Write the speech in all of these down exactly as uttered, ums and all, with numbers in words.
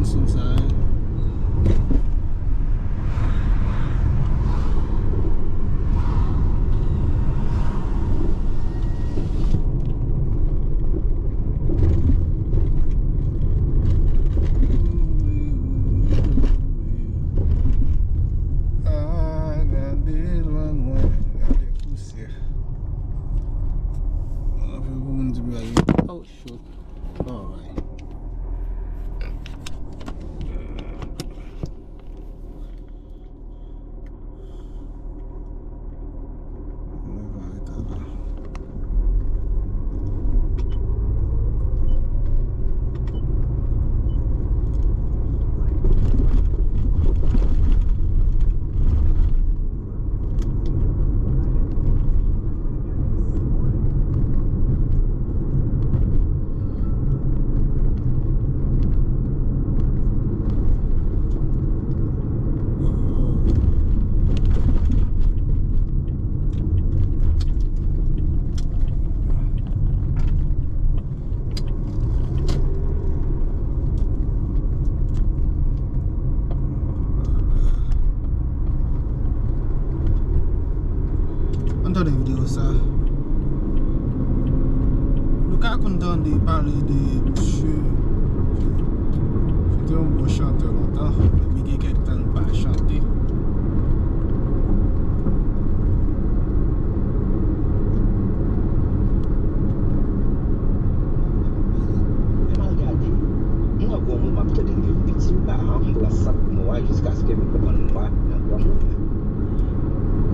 Sou sa, wi. Ah, gade lòn mwen, gade pousyè. Anfen, pou moun di bagay. Oh, shoot. Alright. Ann tande videyo sa. Nou ka konn tande pale de misye. Se te yon bon chantè lontan, men gen kèk tan l pa chante. Lè m al gade, m wè granmoun m ap tande l vin piti, m pa janm pran sant mo a jiskaske m konprann mo a nan granmoun nan.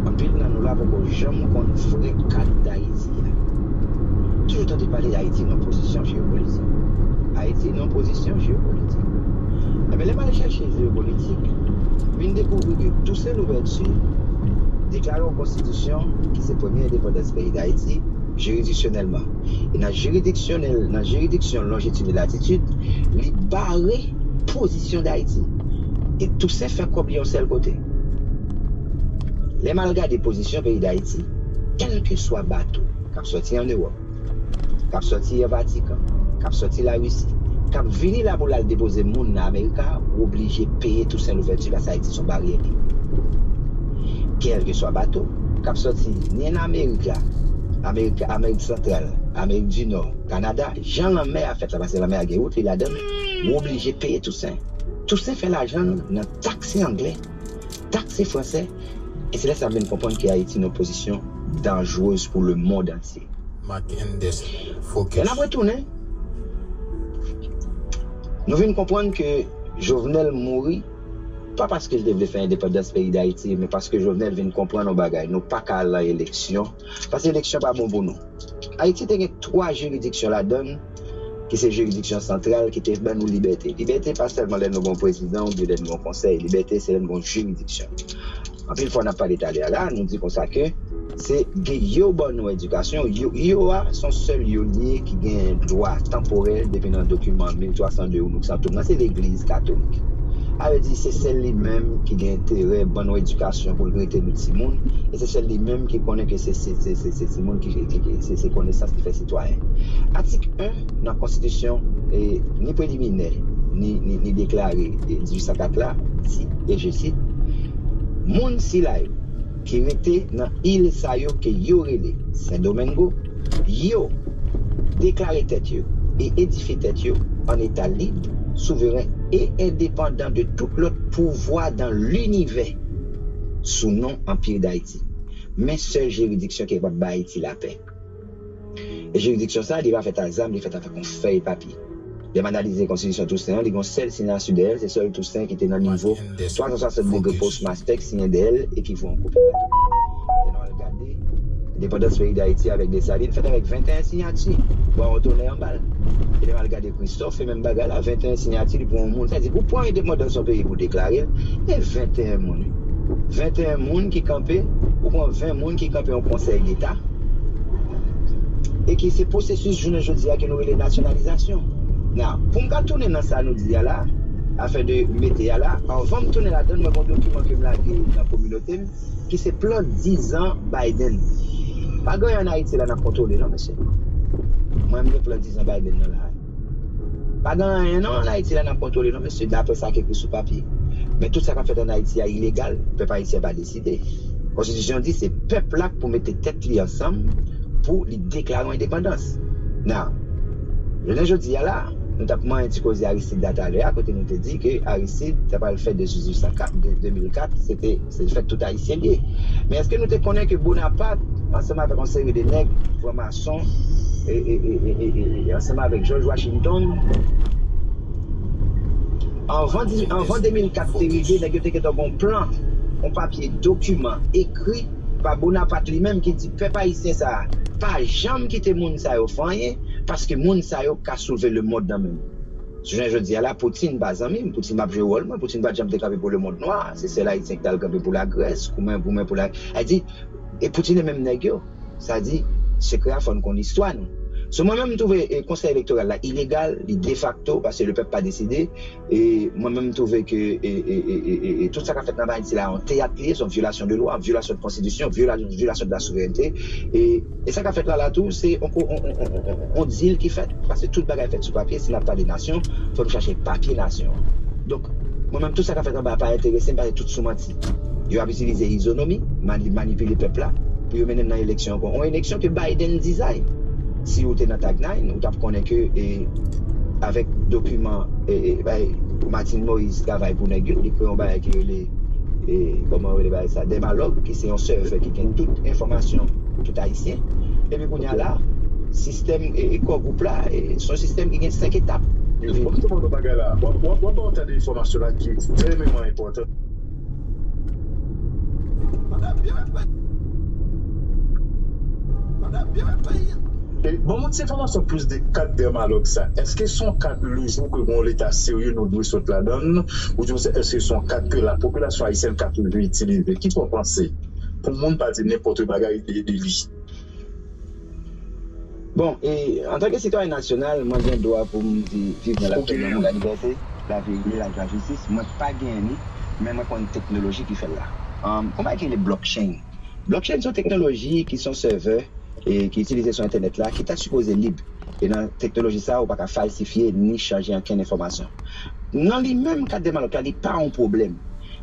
Anpil nan nou la poko janm konn vrè kat Dayiti a. Toujou tande pale Ayiti nan pozisyon jeyopolitik. Ayiti nan pozisyon jeyopolitik. Enben, lè m al chèche jeyopolitik, m vin dekouvri ke Toussaint Louverture deklare yon konstitisyon ki se premye endepandans peyi Dayiti, jiridiksyonèlman. E nan jiridiksyonèl, nan jiridiksyon longitid e latitid, li bare pozisyon Dayiti. E Toussaint fè kòb li yon sèl kote. Lè m al gade pozisyon peyi Dayiti, kèlkeswa bato k ap sòti ann Ewòp, k ap sòti an Vatikan, k ap sòti Larisi, k ap vini la pou l al depoze moun nan Amerik la, ou oblije peye Toussaint Louverture paske Ayiti se yon baryè li ye. Kèlkeswa bato k ap sòti ni ann Amerik la, Amerik, Amerik Santral, Amerik di Nò, Kanada, jan lanmè a fèt la, paske lanmè a gen wout li ladan l, ou oblije peye Toussaint. Toussaint fè lajan l nan takse anglè, takse fransè, e se lè sa m vin konprann ke Ayiti nan pozisyon danjrez pou lemonn antye. Mark Enders, focus. Lè n ap retounen, nou vin konprann ke Jovenel mouri, pa paske l te vle fè endepandans peyi Dayiti, men paske Jovenel vin konprann yon bagay, nou pa ka al nan eleksyon, paske eleksyon pa bon pou nou. Ayiti te gen twa jiridiksyon ladan l, ki se jiridiksyon santral, ki te ban nou libète. Libète pa sèlman lè nou gen yon prezidan oubyen lè nou gen yon konsèy. Libète se lè nou gen yon jiridiksyon. Anpil fwa n ap pale talè a la, nou di konsa ke se gen yo ban nou edikasyon, yo, yo a se yon sèl yo li ye ki gen dwa tanporèl depi nan dokiman mil twa san de ou nou santoum nan, se legliz katolik. Sa vle di se sèl li menm ki gen enterè ban nou edikasyon pou l rete nou timoun, e se sèl li menm ki konnen ke se, se, se, se, se timoun ki, ki, ki se, se konesans ki fè sitwayen. Atik en nan konstitisyon, e, ni preliminè, ni, ni, ni deklare, e, dizuit san kat la, di, e je site, moun sila yo ki rete nan il sa yo ke yo rele Sendomengo, yo deklare tèt yo e edifye tèt yo an eta lib, souveren e endepandan de tout lòt pouvwa dan linivè sou non Anpi Dayiti. Men sèl jiridiksyon ki kapab bay Ayiti lapè. E jiridiksyon sa, li pa fèt a zam, li fèt avèk yon fèy papye. Lè m analize konstitisyon Tousen an, li gen yon sèl siyati dèyè l, se sèl Tousen ki te nan nivo twa san swasant degre Postmaster k siyen dèyè l e ki voye yon kopi bato. Lè nou al gade, endepandans peyi Dayiti avèk Desalin fèt avèk venteyen siyati. Bwa yon tonè anba l. E lè m al gade Christophe, e menm bagay la, venteyen siyati, li pran yon moun. Sa di, pou pran endepandans yon peyi pou deklare l, e venteyen moun, wi. Venteyen moun ki kanpe, ou pran ven moun ki kanpe yon konsèy deta, e ki se pwosesis jounen jodi a ke nou rele nasyonalizasyon. Now, pou m ka tounen nan sa nou di a la, afè de mete a la, anvan m tounen ladan l, mwen gen yon dokiman ke m lage nan kominote m, ki se plan dizan Biden. Pa gen anyen ann Ayiti la n ap kontwole non, mesye. Mwen, m gen plan dizan Biden nan la. Pa gen anyen non ann Ayiti la n ap kontwole non, mesye, daprè sa k ekri sou papye. Men tout sa k ap fèt ann Ayiti a ilegal, pèp ayisyen pa deside. Konstitisyon di se pèp la k pou mete tèt li ansanm pou li deklare yon endepandans. Now, jounen jodi a la, nou t ap manyen ti koze Aristide la talè a, kote nou te di ke Aristide ta pral fè de mil kat, de, de mil kat, se te, se fèt tout Ayisyen l ye. Men èske nou te konnen ke Bonaparte, ansanm avèk yon seri de nèg, franmason, e, e, e, e, e, e, e, ansanm avèk George Washington, anvan, di- anvan de mil kat te rive, nèg yo te gentan gen yon plan, yon papye, dokiman ekri pa Bonaparte li menm ki di pèp ayisyen sa a pa janm kite moun sa yo fè anyen, paske moun sa yo ka soulve lemonn nan men m. Jounen jodi a la, Poutine pa zanmi m. Poutine p ap jwe wòl mwen. Poutine pa t janm te kanpe pou lemonn nwa. Se sèl Ayisyen ki t al kanpe pou Lagrès, goumen, goumen pou la. Sa di, e Poutine e menm nèg yo. Sa di, sekrè a fò n konn istwa nou. So, mwen menm, m twouve e, konsèy elektoral la ilegal, li defakto, paske lepèp pa deside. E mwen menm, m twouve ke e, e, e, e, e, e tout sa k ap fèt nan Ayiti la, yon teyat li ye, se yon vyolasyon de lwa, vyolasyon de konstitisyon, vyola- vyolasyon de la souverènte. E, e sa k ap fèt la, la tou, se yon, yon, yon, yon, yon, yon dil ki fèt. Paske tout bagay fèt sou papye, si n ap pale nasyon, fò nou chache papye nasyon an. Donk, mwen menm, tout sa k ap fèt anba a pa enterese m, paske tout sou manti. Yo ap itilize izonomi, mani- manipile pèp la, pou yo mennen n nan eleksyon ankò. Yon eleksyon ke Biden design. Si ou te nan Tag Nine, ou t ap konnen ke, e, avèk dokiman, e, e, bay, Martine Moïse travay pou nèg yo, li kreye yon bagay ki rele, e, kòman yo rele bagay sa, Dermalog, ki se yon sèvè ki gen tout enfòmasyon tout Ayisyen. Epi kounye a la, sistèm, e, e, Core Group la, e, se yon sistèm ki gen senk etap. Bon, m te mande w bagay la. W ap, w ap, w ap ba w ta de enfòmasyon la ki ekstrèmeman enpòtan. E, ban m yon ti enfòmasyon plis de kat Dermalog sa. Èske se yon kat lejou ke gen yon Leta serye nou dwe sot ladan l, oubyen se, èske se yon kat ke lapopilasyon ayisyèn ka toujou itilize? Kisa w panse? Pou moun pa di nenpòt bagay de, de li. Bon, e, antanke sitwayen nasyonal, mwen gen dwa pou m di viv nan lapè, lanmou, lalibète, laverite, laj, lajistis. Mwen pa genyen li, men mwen konn teknoloji ki fè l la. Um, kòman ki rele blockchain? Blockchain se yon teknoloji ki se yon sèvè e ki itilize sou entènèt la, ki ta sipoze lib. E nan teknoloji sa a, ou pa ka falsifye ni chanje ankenn enfòmasyon. Nan li menm, kat Dermalog la, li pa yon pwoblèm.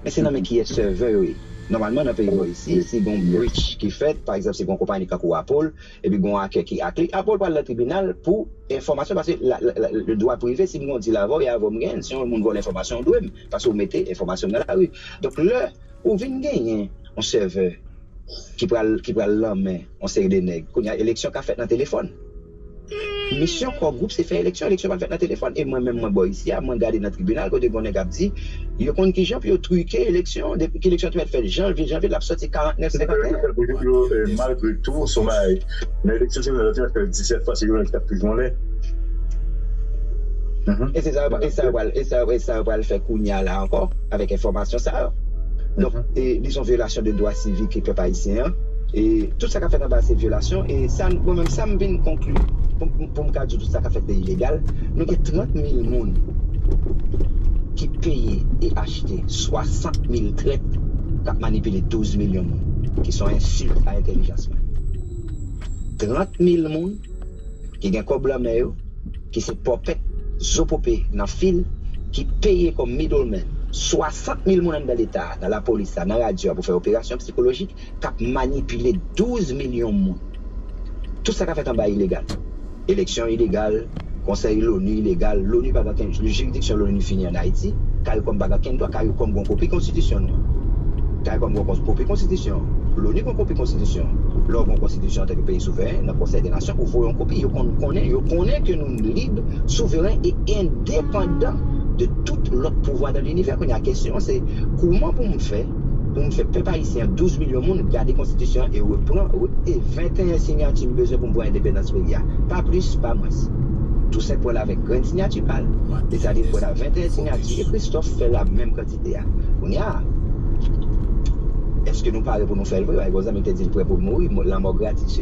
Men se nan men kiyès sèvè yo ye. Nòmalman, nan peyi mwen isi, si gen yon breach ki fèt, pa egzanp, si gen yon konpayi kankou Apple, epi gen yon hacker ki hack li, Apple pral nan tribinal pou enfòmasyon, paske la, la, la, le dwa prive, si m gen yon dil avè w, e avè w m genyen l, si yon moun vòlè enfòmasyon, w dwe m, paske w mete enfòmasyon m nan lari. Donk, lè ou vin genyen yon sèvè ki pral, ki pral lanmen yon seri de nèg, kounye a, eleksyon ka fèt nan telefòn. Misyon Core Group se fè eleksyon, eleksyon pral fèt nan telefòn. E mwen menm, mwen bò isi a, mwen gade nan tribinal kote gen yon nèg ap di, yo konn kijan pou yo trike eleksyon, depi ke eleksyon te mèt fèt janvye, janvye, l ap sòti karant nèf, senkanteyen. Yo, yo, eh, malgre tou, se yon bagay. Nan eleksyon, se yon bagay ki fè disèt fwa, se yo menm ki t ap toujou anlè. Mhm. E se sa, e sa yo pral, e sa, e sa yo pral fè kounye a la ankò, avèk enfòmasyon sa yo. Donk, e, li se yon vyolasyon de dwa sivik pèp ayisyen an. E tout sa k ap fèt anba a se vyolasyon. E sa, mwen menm, sa m vin konkli, pou, pou m ka di w tout sa k ap fèt la ilegal, nou gen trant mil moun ki peye e achte swasant mil trèt k ap manipile douz milyon moun, ki se yon ensilt a entèlijans mwen. Trant mil moun ki gen kòb lanmè yo, ki se pòpèt, zo pope nan fil, ki peye kòm middleman. Swasant mil moun anndan Leta a, nan lapolis la, nan radyo a pou fè operasyon sikolojik, k ap manipile douz milyon moun. Tout sa k ap fèt anba a ilegal. Eleksyon ilegal, konsèy Loni ilegal, Loni pa gen okenn, jiridiksyon Loni fini ann Ayiti, CARICOM pa gen okenn dwa, CARICOM gen yon kopi konstitisyon nou an. CARICOM gen yon kons- kopi konstitisyon. Loni gen yon kopi konstitisyon. Lè w gen yon konstitisyon antanke peyi souveren, nan Konsèy de Nasyon, ou voye yon kopi. Yo konn konnen, yo konnen ke nou lib, souveren e endepandan de tout lòt pouvwa nan linivè. Kounye a, kesyon an se, kòman pou m fè, pou m fè pèp ayisyen an, douz milyon moun, gade konstitisyon an e repran, re- e venteyen siyati m bezwen pou m pran endepandans peyi a. Pa plis, pa mwens. Toussaint pran l avèk grenn siyati pa l. Desalin pran l ak venteyen siyati e Christophe fè la menm kantite a. Kounye a, èske nou pare pou nou fè l vre? Bay gon zanmi te di l prè pou l mouri, mo- lanmò gratis.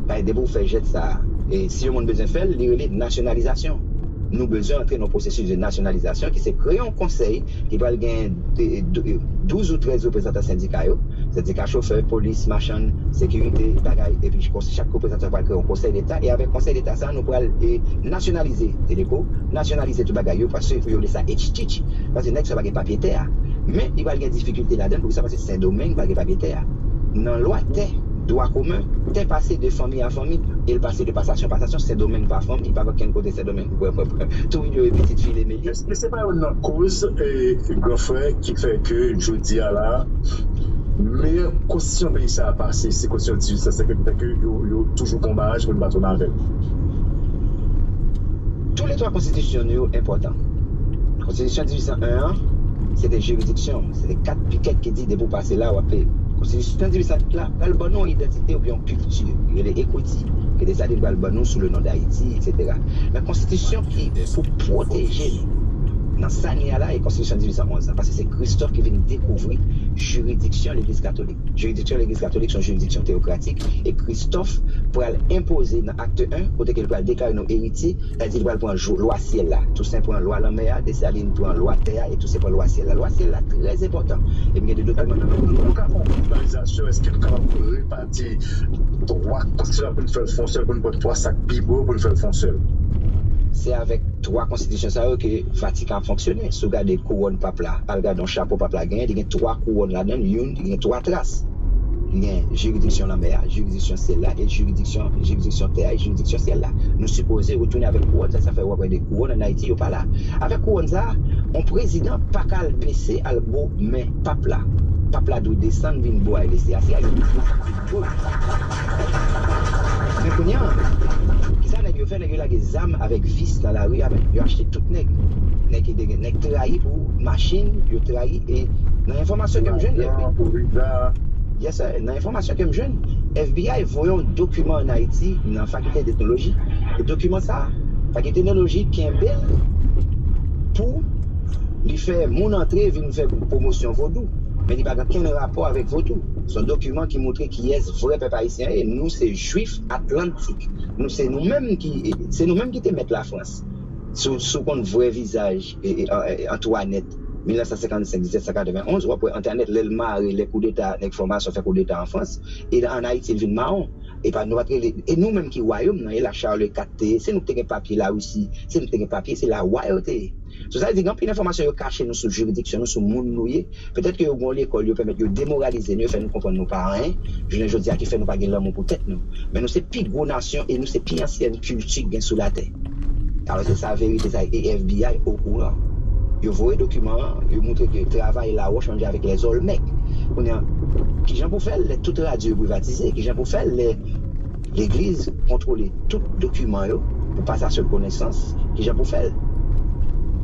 Bay depi w fè jès sa a, e si yon moun bezwen fè l, li rele nasyonalizasyon. Nou bezwen antre nan pwosesis de nasyonalizasyon ki se kreye yon konsèy ki pral gen de- de- douz ou trèz reprezantan sendika yo, sendika chofè, polis, machann, sekirite, bagay, epi kons- chak reprezantan pral kreye yon konsèy deta, e avèk konsèy deta sa, nou pral e, nasyonalize Teleco, nasyonalize tout bagay yo, paske pou yo le sa etchich, paske nèg sa pa gen papye tè a. Men li pral gen difikilte ladan l, poukisa? Paske Sendomeng pa gen papye tè a. Nan lwa tè, dwa komen, tè pase de fanmi a fanmi, e l pase de pasasyon an pasasyon, Sendomeng pa fanmi, pa gen okenn kote Sendomeng pou pran, pran, pran. Tou yo e pitit file mele. Èske se pa youn nan koz, eh, gran frè, ki fè ke jodi a la, meyè konstitisyon peyi sa a pase, se konstitisyon dizuit san senk yo, ki fè ke yo, yo toujou gon baraj pou n pa tounen avè l? Tou le twa konstitisyon nou yo enpòtan. Konstitisyon dizuit san en an, se te jiridiksyon, se te kat pikèt ki di depi w pase la, w ap peye. Konstitisyon dizuit san en la pral ban nou yon idantite oubyen yon kilti, rele ekwiti, ke Desalin pral ban nou sou le non d Ayiti, etsetera. Men konstitisyon ki pou pwoteje nou nan sa n ye a la, e konstitisyon dizuit san onz la, paske se Kristòf ki vin dekouvri jiridiksyon Legliz Katolik. Jiridiksyon Legliz Katolik se yon jiridiksyon teyokratik, e Kristòf pral enpoze nan akte en, kote ke l pral deklare nou eritye, sa vle di li pral pran jou- lwa syèl la. Tousen pran lwa lanmè a, Desalin pran lwa tè a, e Tousen pran lwa syèl la. Lwa syèl la trè enpòtan. E m gen de dokiman nan men m. Nou ka fè yon globalizasyon, èske nou kapab repati twa konstitisyon pou n fè l fon sèl, pou n pran twa sa k pi bon pou n fè l fon sèl? Se avèk twa konstitisyon sa yo ke Vatikan ap fonksyone. Si w gade kouwòn pap la, al gade yon chapo pap la genyen, li gen twa kouwòn ladan l, youn, li gen twa tras. Li gen jiridiksyon lanmè a, jiridiksyon syèl la, e jiridiksyon, jiridiksyon tè a, e jiridiksyon syèl la. Nou sipoze retounen avèk kouwòn sa, sa fè w ap wè de kouwòn ann Ayiti, yo pa la. Avèk kouwòn sa, yon prezidan pa ka al bese al bo men pap la. Pap la dwe desann vin bo a, e lese a, se a yo. Men kounye a, kisa nèg yo fè? Nèg yo lage zam avèk vis nan lari a, men yo achte tout nèg. Nèg ki dege- nèg trayi pou machin, yo trayi, e nan enfòmasyon ke m jwenn, Lajan, pou viza. Yes, sir. Nan enfòmasyon ke m jwenn, F B I voye yon dokiman ann Ayiti, nan Fakilte d Etnoloji. E dokiman sa a, Fakilte d Etnoloji kenbe l pou li fè moun antre vin fè pwomosyon vodou. Men li pa gen okenn rapò avèk vodou. Se yon dokiman ki montre kiyès vrè pèp ayisyen an ye. Nou se jwif atlantik. Nou se nou menm ki, se nou menm ki te mèt Lafrans. Si w, si w konn vrè vizaj, e, e, e, Antwanèt, mil nèf san senkannsenk, diznèf san katrevenonz, w ap wè Antwanèt, lè l mare, lè koudeta, nèg fòmasyon fè koudeta an Frans, e ann Ayiti, l vin mawon. E pa, nou pa t rele, e nou menm ki wayòm nan, e la Charles kat te ye, se nou ki te gen papye Larisi, se nou ki te gen papye, se lawa yo te ye. So, sa vle di, gen anpil enfòmasyon yo kache nou sou jiridiksyon nou, sou moun nou ye. Petèt ke yo gen yon lekòl, yo pèmèt yo demoralize nou, yo fè nou konprann nou pa anyen, jounen jodi a ki fè nou pa gen lanmou pou tèt nou. Men nou se pi gwo nasyon e nou se pi ansyen kilti k gen sou latè. Alò, se sa verite sa, e F B I okouran. Yo voye dokiman an, yo montre ke travay lawòch manje avèk lèzòlmèk. Kounye a, kijan pou fè l lè tout radyo yo privatize? Kijan pou fè l lè Legliz kontwole tout dokiman yo pou pasasyon de konesans. Kijan pou fè l?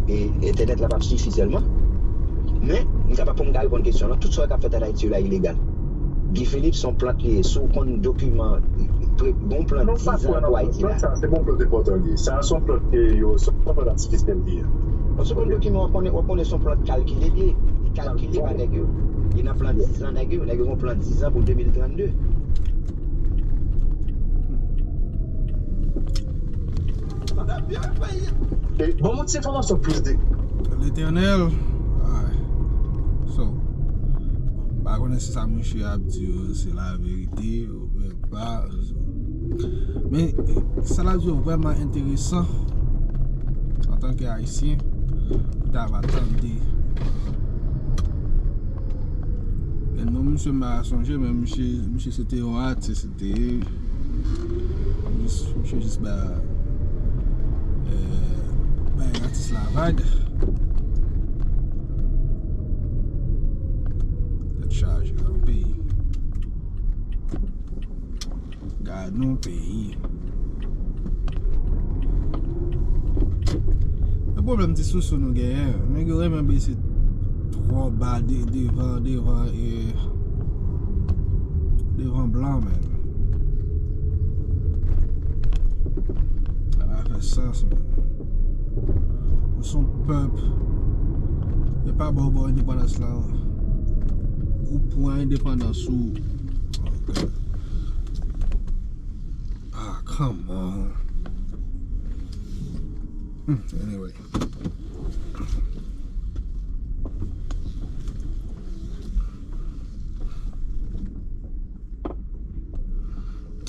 E entènèt la p ap sifi sèlman. Men, m kapab pou m ka reponn kesyon lan, tout sa k ap fèt ann Ayiti yo la ilegal. Guy Philippe se yon plant li ye. Si w konn dokiman, pre- bon plant dizan pou Ayiti la. Sa se bon plant enpòtan li ye. Sa se yon plant ke yo, se yon plant atifisyèl li ye. Bon, si w konn dokiman, w ap konnen, w ap konnen se yon plant kalkile li ye. Li kalkile pa nèg yo. Li nan plan dizan nèg yo. Nèg yo gen yon plan dizan pou de mil trannde. E, ban m yon ti enfòmasyon plis de. Letènèl, ay. So, m pa konnen si sa misye ap di yo se laverite oubyen pa. So. Men, e, sa l ap di yo vrèman enteresan antanke Ayisyen, pou ta va tande. E non misye m pa sonje, men misye, misye se te yon atis, li te ye. Jis, misye jis ba, eh, bay atis la vag. Tèt chaje, gad yon peyi. Gad yon peyi. Yon pwoblèm ti sousou nou genyen. Nèg yo renmen bese twò ba de, devan, devan, e, devan blan, man. Sa pa fè sans, man. Ou se yon pèp. Yo pa ba w, ba w endepandans lan. Ou pran endepandans ou. Ah, come on. Hmm, anyway.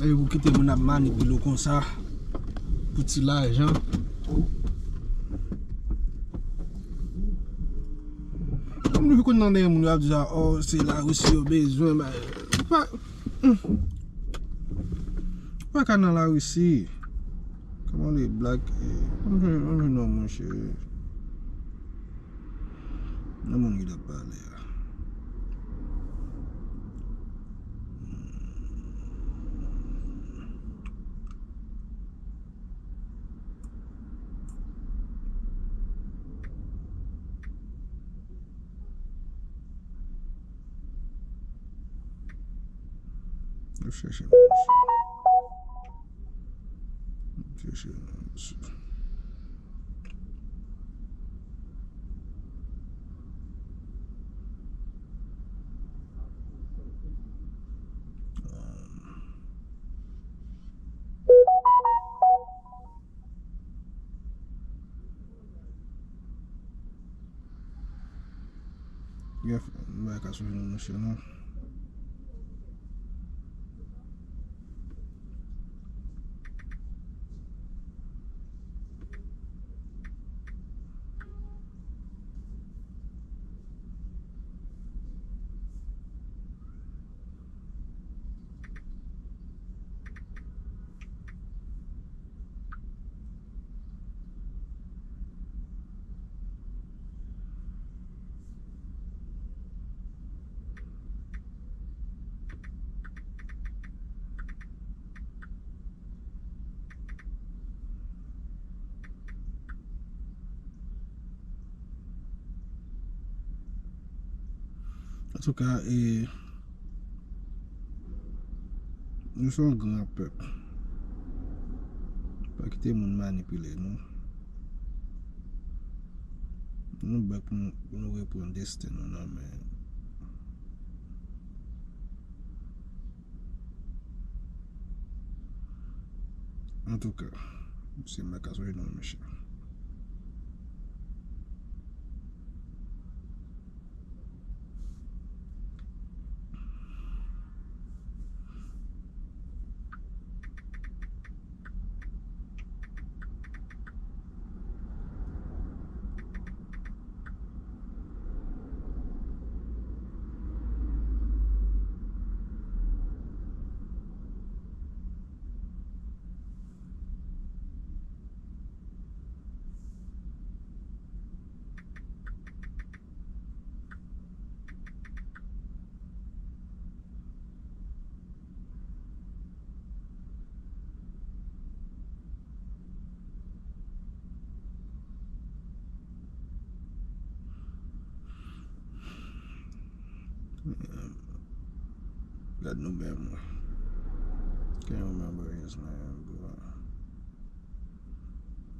E pou kite moun ap manipile w konsa pou ti lajan. Moun ki konn nan dèyè moun yo ap di sa, oh, se Larisi yo bezwen, ba, ou pa, hmm. Ou pa ka nan Larisi. Kòman le blak, eh, ann jwenn, ann jwenn non, monchè. Nan moun ki t ap pale a. Yo chèche moun. Yo chèche moun. Gen bagay ka sou nou, monchè, non. Antouka, e, nou se yon gran pèp. Pa kite moun manipile nou. Nou bèk pou nou, pou nou reprann desten nou nan men. Antouka, se Mike a sou jenou, mesye. Gad nou menm. Can you remember his name, bro?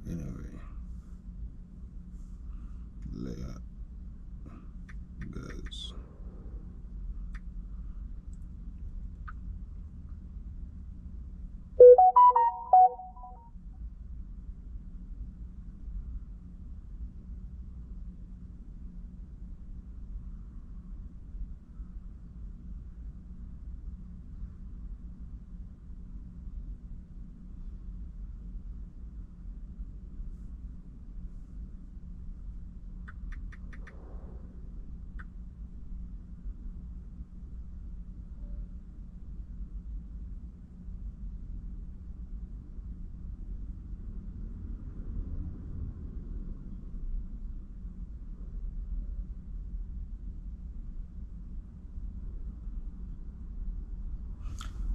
Anyway. Lè a. Guys.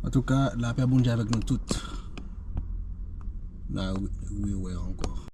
Antouka, lapè Bondye avèk nou tout. N a rewè ankò.